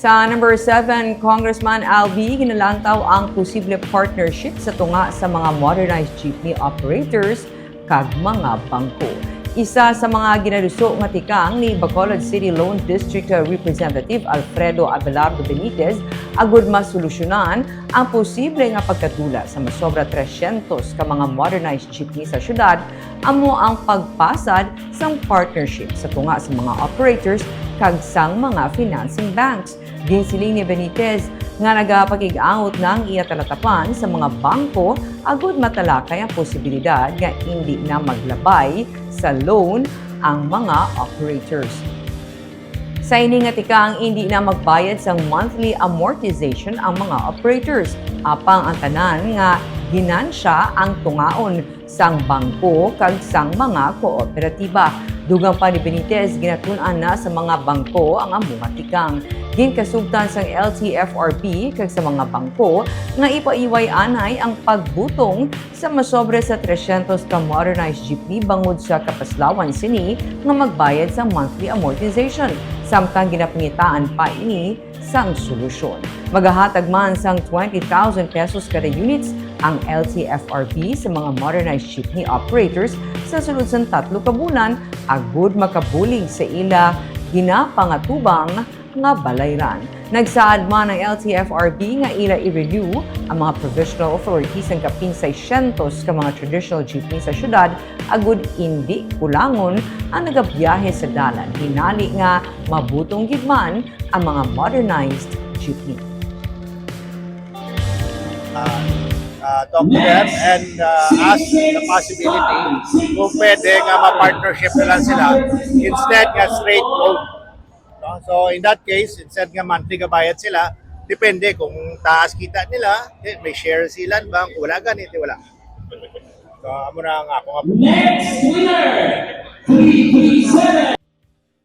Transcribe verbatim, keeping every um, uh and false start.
Sa number seven, Congressman Albi, ginalantaw ang posible partnership sa tunga sa mga modernized jeepney operators kag mga bangko. Isa sa mga ginaluso nga tikang ni Bacolod City Lone District Representative Alfredo Abelardo Benitez agud masolusyonan ang posible nga pagkadula sa masobra trescientos ka mga modernized jeepney sa syudad amo ang pagpasad sang partnership sa tunga sa mga operators kag sang mga financing banks. Ginsiling ni Benitez nga nagapakig-angot na ang iya talatapan sa mga bangko agud matalakay ang posibilidad nga indi na maglabay sa loan ang mga operators. Sa ini nga tikang, indi na magbayad sang monthly amortization ang mga operators, apang ang tanan nga ginansya ang tungaon sang bangko kag sang mga kooperatiba. Dugang pa ni Benitez, ginatun-an na sa mga bangko ang amo nga tikang. Ginkasugtan sang L T F R B kag sa mga bangko nga ipaiway anay ang pagbutong sa masobra sa trescientos ka modernized jeepney bangod sa kapaslawan sini nga magbayad sang monthly amortization, samtang ginapangitaan pa ini sang solusyon. Magahatag man sang twenty thousand pesos kada units ang L T F R B sa mga modernized jeepney operators sa sulod sang tatlo ka bulan agud makabulig sa ila ginapangatubang nga balayran. Nagsaad man ang L T F R B nga ila i-renew ang mga provisional authority sang kapin seiscientos ka mga traditional jeepney sa syudad agud indi kulangon ang nagabiyahe sa dalan, hinali nga mabutong gid man ang mga modernized jeepney. Uh, uh, talk to them and uh, ask the possibility kung pwede nga ma-partnership na lang sila instead nga straight loan. No? So in that case, instead nga monthly gabayad sila, depende kung taas kita nila, eh, may share sila ba, kung wala ganit, wala. So amo na ang ako nga. Next winner, three three seven.